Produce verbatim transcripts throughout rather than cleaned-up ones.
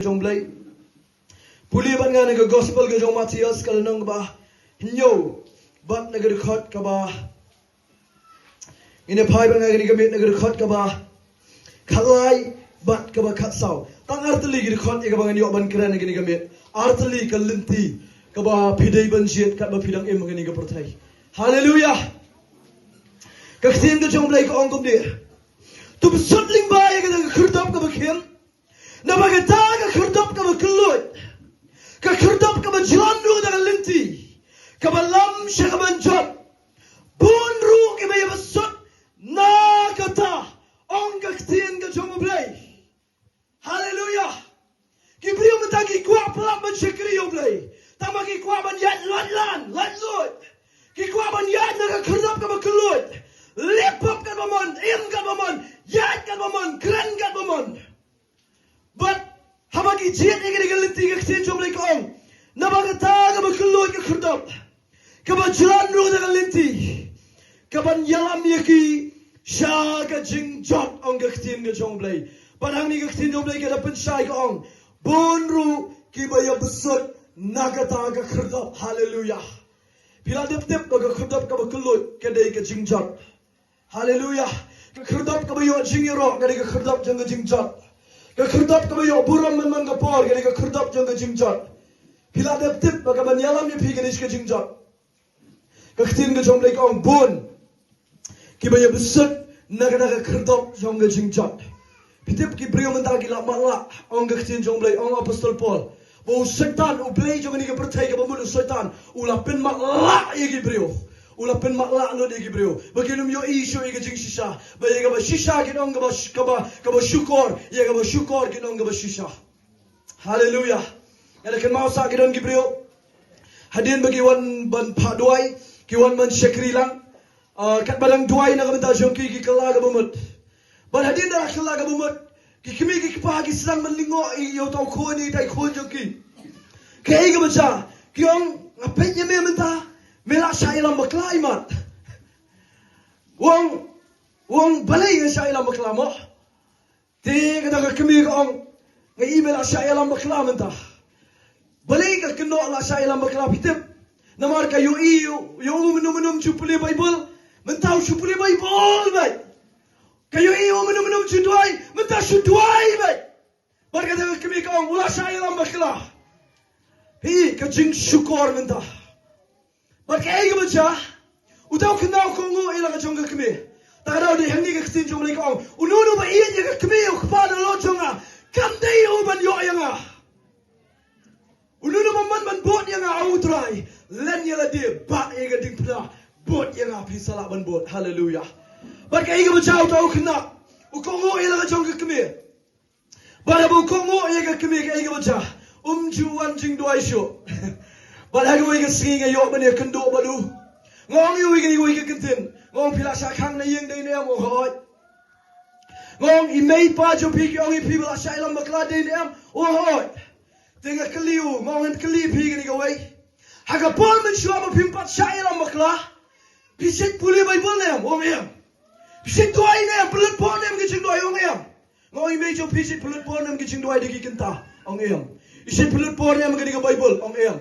jong Blei. Pule bad nga na ka gospel ka jong Mathaios ka lynnong kaba hynñiew bad na ka dkhot kaba Ngin ïa phai bad nga kane ka miet na ka dkhot kaba khatlai bad kaba khatsaw. Tang artylli ki dkhot ïa kaba ngan ïoh ban kren ïa kane ka miet. Artylli ka lynti kaba phi dei ban jied katba phi dang im ha kane ka pyrthei. Haleluya. Ka ktien ka jong Blei ka ong kumne. To bsut lyngba ïa kata ka khyrdop kaba khim. Naba kata ka khyrdop kaba kylluid, ka khyrdop kaba jlan ruh da ka lynti kaba lam sha ka ban jot. Bun ruh kiba ïa bsut na kata, ong ka ktien ka jong U Blei. Haleluya. Ki briew mynta ki kwah palat ban shakri ïa U Blei, tangba ki kwah ban ïaid lait lan lait luid. Ki kwah ban ïaid na ka khyrdop kaba kylluid. Leh pop katba mon, im katba mon, ïaid katba mon, kren katba mon. Bad haba ki jied ïa kane ka lynti, ka ktien jong Blei ka ong, naba kata kaba kylluid ka khyrdop, kaba jlan ruh da ka lynti, kaban ïalam ïa ki sha ka jingjot, ong ka ktien ka jong Blei. Bad hangne ka ktien jong Blei ka da pynshai ka ong, bun ruh kiba ïa bsut na kata ka khyrdop. Haleluya. Phi la dep tip ba ka khyrdop kaba kylluid ka dei ka jingjot. Haleluya. Ka khyrdop kaba ïoh jingïaroh ka dei ka khyrdop jong ka jingjot. Ka khyrdop kaba ïoh burom man man ka por ka dei ka khyrdop jong ka jingjot. Phi la dep tip ba kaban ïalam ïa phi ka dei ka jingjot. Ka ktien ka jong Blei ka ong, bun kiba ïa bsut na kata ka khyrdop jong ka jingjot. Phi tip ki briew mynta ki la matlah, ong ka ktien jong Blei, ong apostol Paul, ba u Soitan, u blei jong kane ka pyrthei kaba mut, u Soitan u la pynmatlah ïa ki briew. U la pynmatlah lut ïa ki briew ba kin ym ïohi shuh ïa ka jingshisha. Ba ïa kaba shisha kin ong kaba sh-, kaba, kaba shukor, ïa kaba shukor kin ong kaba shisha. Haleluya. Nga da kynmaw sa ki don ki briew, hadien ba ki wan ban phah duwai, ki wan ban shakri lang. Ah, katba dang duwai na ka bynta jong ki, ki kylla kaba mut. Bad hadien ba la kylla kaba mut, ki kmie ki kpa ki sdang ban lyngngoh ïa uta u khun, ïa utai u khun jong ki. Kaei kaba jia? Ki ong, nga peit ïa me mynta, me la shah ïalam bakla, i mat. U ong, u ong, balei nga shah ïalam bakla mo? Te kata ka kmie ka ong, nga i me la shah ïalam bakla mynta. Balei ka kynnoh la shah ïalam bakla, phi tip? Namar ka ïohi ïa u, ïa u mynno mynno um ju pule Baibl, mynta u shu pule Baibl beit. Ka ïohi ïa u mynno mynno um ju duwai, mynta shu duwai beit. Bad kata ka kmie ka ong, u la shah ïalam bakla. Phi, ka jingshukor mynta. Bad kaei kaba jia? Uta u khynnah u kohnguh ïa la ka jong ka kmie. Ta ka daw dei hangne ka ktien jong U Blei ka ong, uno uno uba ïeit ïa ka kmie u kpa na lor jong nga, kam dei u ban ïoh ïa nga. Uno uno uba man ban bud ïa nga, ong U Trai, len ïa lade, bah ïa ka diengphna, bud ïa nga, phi sa lah ban bud. Haleluya. Bad kaei kaba jia? Uta u khynnah u kohnguh ïa la ka jong ka kmie. Bad haba u kohnguh ïa ka kmie, kaei kaba jia? Um ju wan jingduwai shuh. Bad ha kawei ka sngi nga ïoh ban ïakynduh bad u. Nga ong ïa u ïa kawei ka kyntien. Nga ong, phi la shah khang na ïing dei ne em? U ong, hooid. Nga ong, i mei i pa jong phi ki ong ïa phi ba la shah ïalam bakla, dei ne em? U ong, hooid. Te nga kylli u, nga ong, ngan kylli phi kane kawei. Ha ka por mynshuwa ba phim pat shah ïalam bakla, phi shait pule Baibl ne em? U ong, em. Phi shait duwai ne em, pynlut por ne em ki jingduwai? U ong, em. Nga ong, i mei jong phi shait pynlut por ne em ki jingduwai da ki kynta? U ong, em. I shait pynlut por ne em ha kane ka Baibl? U ong, em.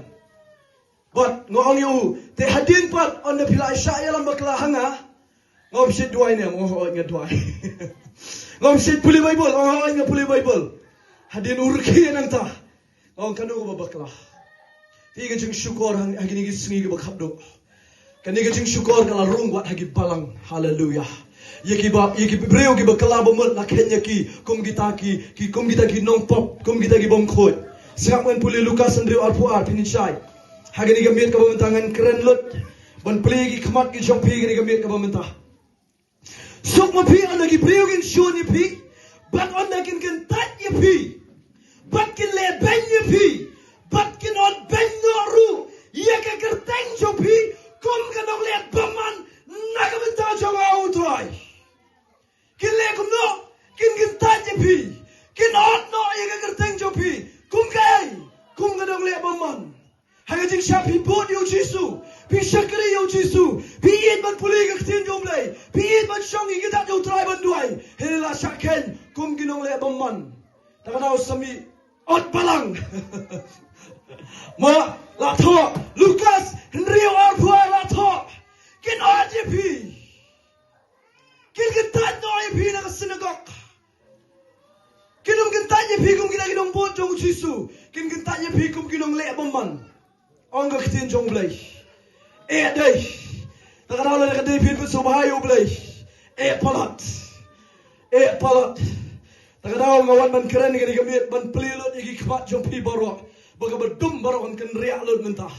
Bad nga ong ïa u, te hadien pat ynda phi la shah ïalam bakla ha nga, nga ong, phi shait duwai ne em? U ong, hooid, nga duwai. Nga ong, phi shait pule Baibl? U ong, hooid, nga pule Baibl. Hadien u rkhie nangta, nga ong, kano kaba bakla? Te ka jingshukor ha, ha kine ki sngi kiba khatduh, kane ka jingshukor ka la rung wat ha ki balang. Haleluya. Ïa kiba, ïa ki briew kiba kylla ba mut la kheiñ ïa ki kum kita ki, ki, kum kita ki nongpop, kum kita ki bym khuid. Sngap, ngan pule Lukas hynriew arphew ar, phin shai. Ha kane ka miet kaba mynta ngan kren lut ban plie ïa ki khmat ki jong phi ha kane ka miet kaba mynta. Suk ma phi ynda ki briew kin shun ïa phi, bad ynda kin kyntait ïa phi, bad kin leh beiñ ïa phi, bad kin ot beiñ noh ruh ïa ka kyrteng jong phi kum ka nongleh bymman na ka bynta jong nga U Trai. Kin leh kumno? Kin kyntait ïa phi, kin ot noh ïa ka kyrteng jong phi kum kaei? Kum ka nongleh bymman. Ha ka jingshah phi bud ïa U Jisu, phi shakri ïa U Jisu, phi ïeit ban pule ka ktien jong U Blei, phi ïeit ban shong ïa ki dak jong U Trai ban duwai, hynrei la shah kheiñ kum ki nongleh bymman. Ta ka daw sa mih ot balang. Mo, la thoh, Lukas hynriew arphew ar la thoh. Kin ot ïa phi. Kin kyntait noh ïa phi na ka synagog. Kin ym kyntait ïa phi kum ki nongbud jong u Jisu. Kin kyntait ïa phi kum ki nongleh bymman. Ong ka ktien jong U Blei. Eh dei. Ta ka daw lada ka dei phi ban sngewbha ïa U Blei, eh palat. Eh palat. Ta ka daw nga wan ban kren kane ka miet ban plie lut ïa ki khmat jong phi baroh. Ba kaba dum baroh kan kynriah lut mynta.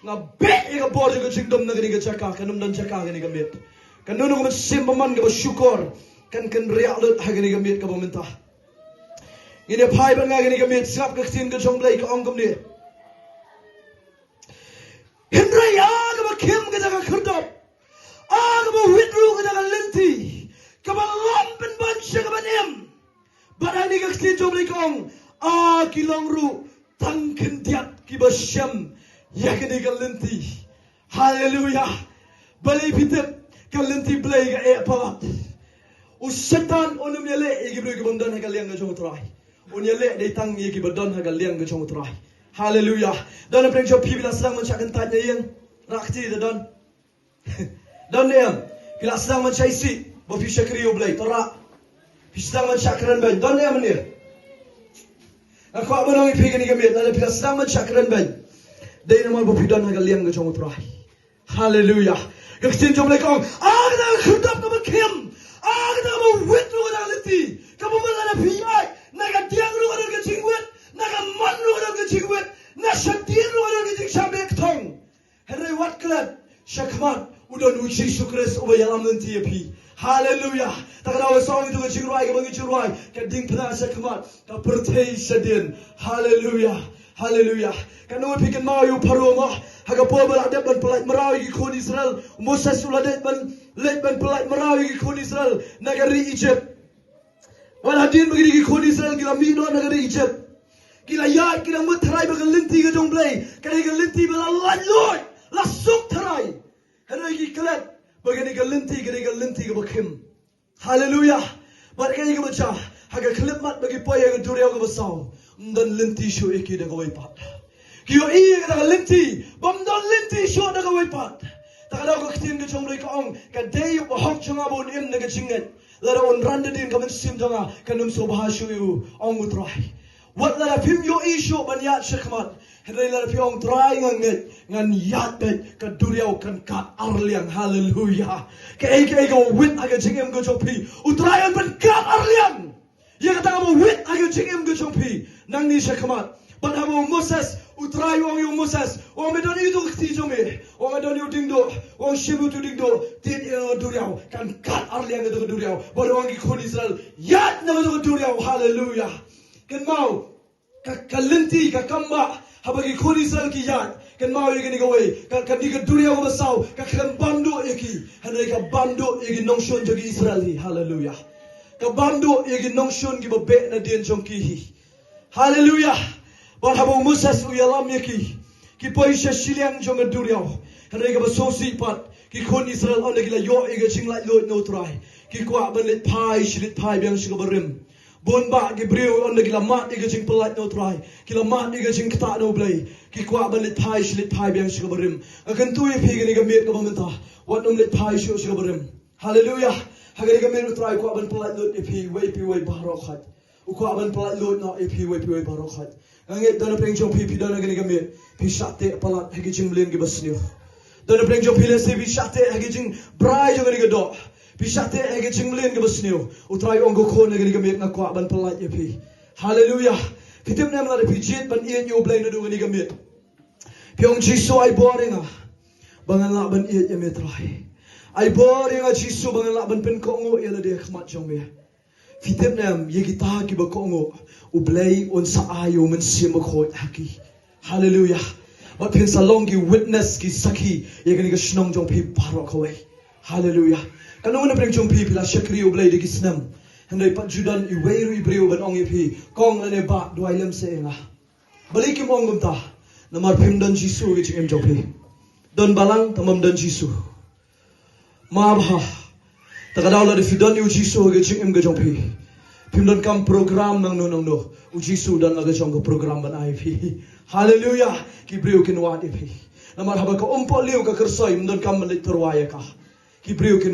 Nga beh ïa ka bor jong ka jingdum na kane ka jaka, kan ym don jaka kane ka miet. Kan don ka mynsiem bymman kaba shukor kan kynriah lut ha kane ka miet kaba mynta. Ngin ïa phai bad nga kane ka miet, sngap ka ktien ka jong U Blei ka ong kumne. Hynrei a kaba khim ka jaka khyrdop, a kaba wit ruh ka jaka lynti, kaba lam pynban sha kaba im. Bad hangne ka ktien jong U Blei ka ong, a ki long ruh tang khyndiat kiba shem ïa kane ka lynti. Haleluya. Balei phi tip? Ka lynti Blei ka eh palat. U Soitan un ym ïaleh ïa ki briew ki bym don ha ka liang ka jong U Trai. Un ïaleh dei tang ïa kiba don ha ka liang ka jong U Trai. Haleluya. Don na pdeng jong phi, phi la sdang ban shah kyntait na ïing? Rah kti te don. Don ne em? Phi la sdang ban shah isih ba phi shakri U Blei, to rah. Phi sdang ban shah kren beiñ, don ne em mynne? Nga kwah ban ong ïa phi kane ka miet, lada phi la sdang ban shah kren beiñ, dei namar ba phi don ha ka liang ka jong U Trai. Haleluya. Ka ktien jong U Blei ka ong, a kata ka khyrdop kaba khim, a kata kaba wit ruh ka dang lynti, kaba man lada phi ïaid na ka diang ruh ka don ka jingwit, na ka mon ruh ka don ka jingwit, na shadien ruh ka don ka jingshah beh kthong. Hynrei wat klet, shakhmat u don U Jisu Khrist uba ïalam lynti ïa phi. Haleluya. Ta ka daw sa ong ïa ka jingrwai kaba ngi jingrwai, ka diengphna shakhmat, ka pyrthei shadien. Haleluya. Haleluya. Katno phi kynmaw ïa u Pharaoh mo, ha ka por ba la dep ban pyllait mraw ïa ki khun Israel, u Moses u la dep ban leit ban pyllait mraw ïa ki khun Israel na ka ri Egypt. Wat hadien ba kine ki khun Israel ki la mih noh na ka ri Egypt, ki la ïaid, ki la mut tharai ba ka lynti ka jong U Blei ka dei ka lynti ba la laitluid, la suk tharai. Hynrei ki klet ba kane ka lynti ka dei ka lynti kaba khim. Haleluya. Bad kaei kaba jia? Ha ka khyllipmat ba ki poi ha ka duriaw kaba saw, ym don lynti shuh ïa ki da kawei pat. Ki ïohi ïa kata ka lynti bym don lynti shuh da kawei pat. Ta ka daw ka ktien ka jong U Blei ka ong, ka dei u bahok jong nga ba un im na ka jingngeit. Lada un ran da dien ka mynsiem jong nga, kan ym sngewbha shuh ïa u, ong U Trai. Wat lada phim ïohi shuh ban ïaid shakhmat, hynrei lada phi ong, Trai nga ngeit, ngan ïaid beit, ka duriaw kan kad ar liang. Haleluya. Kaei kaei kaba wit ha ka jingim ka jong phi, U Trai un pynkat ar liang. Ïa kata kaba wit ha ka jingim ka jong phi nangne shakhmat. Bad haba u Moses, U Trai u ong ïa u Moses, u ong, me don ïa uto ka kti jong me? U ong, nga don ïa u diengduh. U ong, shim ïa uto u diengduh, tied ïa ka duriaw, kan kad ar liang kata ka duriaw. Bad u ong ïa ki khun Israel, ïaid na kata ka duriaw. Haleluya. Kynmaw, ka, ka lynti, ka kambah, haba ki khun Israel ki ïaid, kynmaw ïa kane kawei, ka, kane ka duriaw kaba saw ka khlem bam duh ïa ki, hynrei ka bam duh ïa ki nongshun jong ki Israel hi. Haleluya. Ka bam duh ïa ki nongshun kiba beh nadien jong ki hi. Haleluya. Bad haba u Moses u ïalam ïa ki, ki poi sha shiliang jong ka duriaw. Hynrei kaba sngewsih pat, ki khun Israel ynda ki la ïoh ïa ka jinglaitluid na U Trai, ki kwah ban leit phai shi leit phai biang sha kaba rim. Bun bah ki briew ynda ki la mad ïa ka jingpyllait na U Trai, ki la mad ïa ka jingktah na U Blei, ki kwah ban leit phai shi leit phai biang sha kaba rim. Nga kyntu ïa phi kane ka miet kaba mynta, wat nym leit phai shuh sha kaba rim. Haleluya. Ha kane ka miet U Trai u kwah ban pyllait lut ïa phi iwei pa iwei baroh khoit. U kwah ban pyllait lut noh ïa phi iwei pa iwei baroh khoit. Nga ngeit don na pdeng jong phi, phi don ha kane ka miet, phi shah teh palat ha ki jingmlien kiba sniew. Don na pdeng jong phi lehse phi shah teh ha ki jingbrai jong kane ka doh. Phi shah teh ha ki jingmlien kiba sniew. U Trai u ong, ko khun, ha kane ka miet nga kwah ban pyllait ïa phi. Haleluya. Phi tip ne em, lada phi jied ban ïeit ïa U Blei naduh kane ka miet, phi ong, Jisu, ai bor ïa nga ba ngan lah ban ïeit ïa me Trai. Ai bor ïa nga Jisu ba ngan lah ban pynkohnguh ïa lade ha khmat jong me. Phi tip ne em, ïa kita kiba kohnguh, U Blei un sa ai ïa u Mynsiem Bakhuid ha ki. Haleluya. Bad phin sa long ki witness, ki sakhi ïa kane ka shnong jong phi baroh kawei. Haleluya. Katno na pdeng jong phi, phi la shakri U Blei da ki snem, hynrei pat ju don iwei ruh i briew ban ong ïa phi, kong lane bah, duwai lem seh ïa nga? Balei kim ong kumta? Namar phim don Jisu ha ka jingim jong phi. Don balang tang bym don Jisu. Mabha, ta ka daw lada phi don ïa u Jisu ha ka jingim ka jong phi, Phim donkam program nangno nangno. U Jisu u don la ka jong ka program ban ai ïa phi. Haleluya. Ki briew kin wad ïa phi. Namar haba ka umpohliew ka kyrsoi, ym donkam ban leit tyrwa ïa ka. Ki briew kin